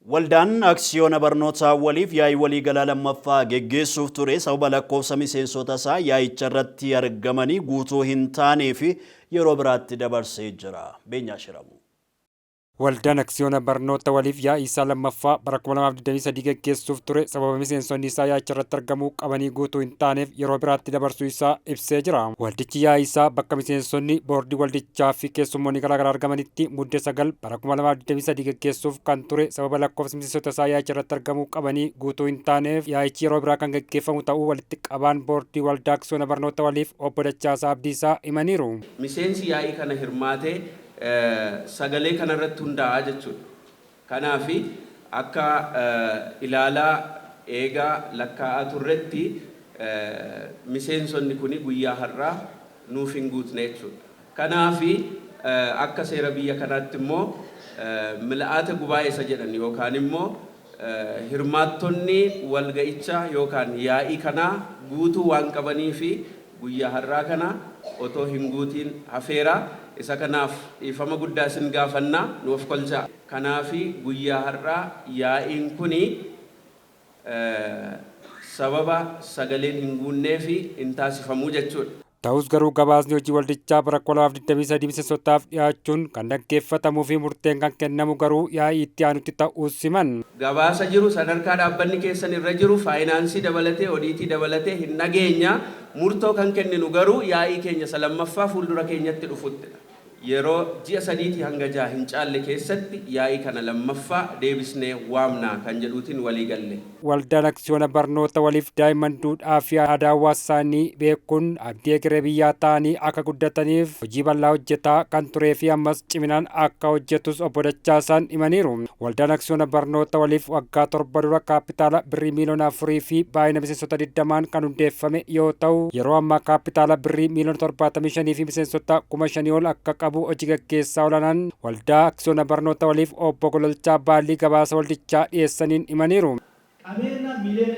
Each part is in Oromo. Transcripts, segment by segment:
Waldaan Aksiyoona Barnootaa Waliif yaa'ii waliigalaa lammaffaa geggeessuuf ture sababa lakkoofsa miseensota isaa yaa'icha irratti argamanii guutuu hin taanee fi yeroo biraatti dabarsee jira. Beenyaa Shiramuu. Waldaan Aksiyoona Barnoota Waliif yaa'ii isaa lammaffaa bara 2023 geggeessuuf ture sababa miseensonni isaa yaa'icha irratti argamuu qabanii guutuu hin taaneef yeroo biraatti dabarsuu isaa ibsee jira. Waldichi yaa'ii isaa bakka miseensonni boordii waldichaa fi keessummoonni garaagaraa argamanitti Mudde 9 bara 2023 geggeessuuf kan ture sababa lakkoofsi miseensota isaa yaa'icha irratti argamuu qabanii guutuu hin taaneef yaa'ichi yeroo biraa kan geggeeffamu ta'uu walitti qabaan boordii Waldaa Aksiyoona Barnoota Waliif Obbo Dachaasaa Abdiisaa himaniiru. Miseensi yaa'ii kana hirmaate sagalee kana irratti hundaa'a jechuudha. Kanaaf akka ilaalaa, eegaa, lakkaa'aa turretti miseensonni kuni guyyaa har'aa nuuf hin guutne jechuudha. Kanaaf akka seera biyya kanaatti immoo mila'aata gubaa'ee isa jedhan yookaan immoo hirmaattonni walga'icha yookaan yaa'ii kanaa guutuu waan qabaniif guyyaa har'aa kana otoo hin guutiin hafeera. Isa kanaaf dhiifama guddaa isin gaafanna, nu ofkolchaa. Kanaaf guyyaa har'aa yaa'iin kuni sababa sagaleen hin guunneef hin taasifamu jechuudha. Ta'us garuu gabaasni hojii waldichaa bara 2023 miseensotaaf dhiyaachuun kan dhaggeeffatamuu fi murteen kan kennamu garuu yaa'ii itti aanutti ta'uus himan. Gabaasa jiru sadarkaa dhaabbanni keessan irra jiru faayinaansii dabalatee odiitii dabalatee hin dhageenya, murtoo kan kenninu garuu yaa'ii keenya isa lammaffaa fuuldura keenyatti dhufuttidha. Yeroo ji'a sadiitii hanga jaha hin caalle keessatti yaa'ii kana lammaffaa deebisnee waamna kan jedhuutiin walii galle. Waldaan Aksiyoona Barnoota Waliif daa'imman duudhaa fi aadaa hawaasa isaanii beekuun abdii egeree biyyaa ta'anii akka guddataniif hojii bal'aa hojjetaa kan turee fi ammas ciminaan akka hojjetus Obbo Dachaasaan himaniiru. Waldaan Aksiyoona Barnoota Waliif waggaa 7 dura kaappitaala birrii miiliyoona 4 fi baay'ina miseensota 20n kan hundeeffame yoo ta'u, yeroo ammaa kaappitaala birrii miiliyoona 75 fi miseensota 5,000 ol akka qabu hojii gaggeessaa olaanaan Waldaa Aksiyoona Barnoota Waliif Obbo Gololchaa Baallii gabaasa waldichaa dhiyeessaniin himaniiru. Qabeenna miliyoona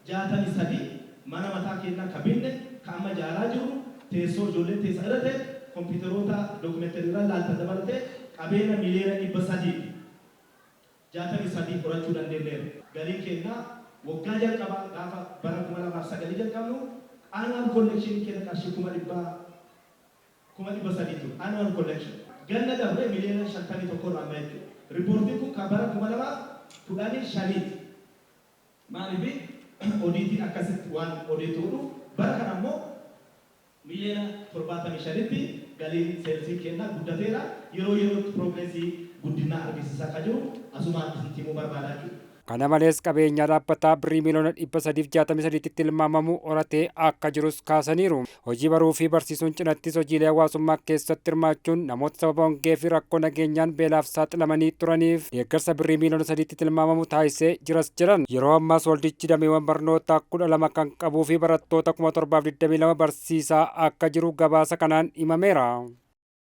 363, mana mataa keennaa ka binne, ka amma jaaraa jirru, teessoo ijoolleen teessa irra teettu, kompiiteroota documentary irra laaltan dabalatee qabeenna miliyoona 363 horachuu dandeenneerra. Galiin keenna woggaa jalqabaa gaafa bara 2009 jalqabnu annual collection keenna qarshii 300,000 ture. Annual collection. Ganna dabre miliyoona 51 irra amma jechuudha. Ripoortiin kun kan bara 2015ti. Maaliif odiitiin akkasitti waan odiitti godhuuf bara kana immoo miliyoona 75tti galiin salesiin keenna guddateera. Yeroo yerootti progressii guddinaa argisiisaa akka jiru asumaan isinitti himuu barbaada jechuudha. Kana malees qabeenyaa dhaabbataa birrii miiliyoona 363tti tilmaamamu horatee akka jirus kaasaniiru. Hojii baruu fi barsiisuun cinattis hojiilee hawaasummaa keessatti hirmaachuun namoota sababa hongee fi rakkoo nageenyaan beelaaf saaxilamanii turaniif deeggarsa birrii miiliyoona 3tti tilmaamamu taasisee jiras jedhan. Yeroo ammaas waldichi dameewwan barnootaa 12 kan qabuu fi barattoota 7,022 barsiisaa akka jiru gabaasa kanaan himameera.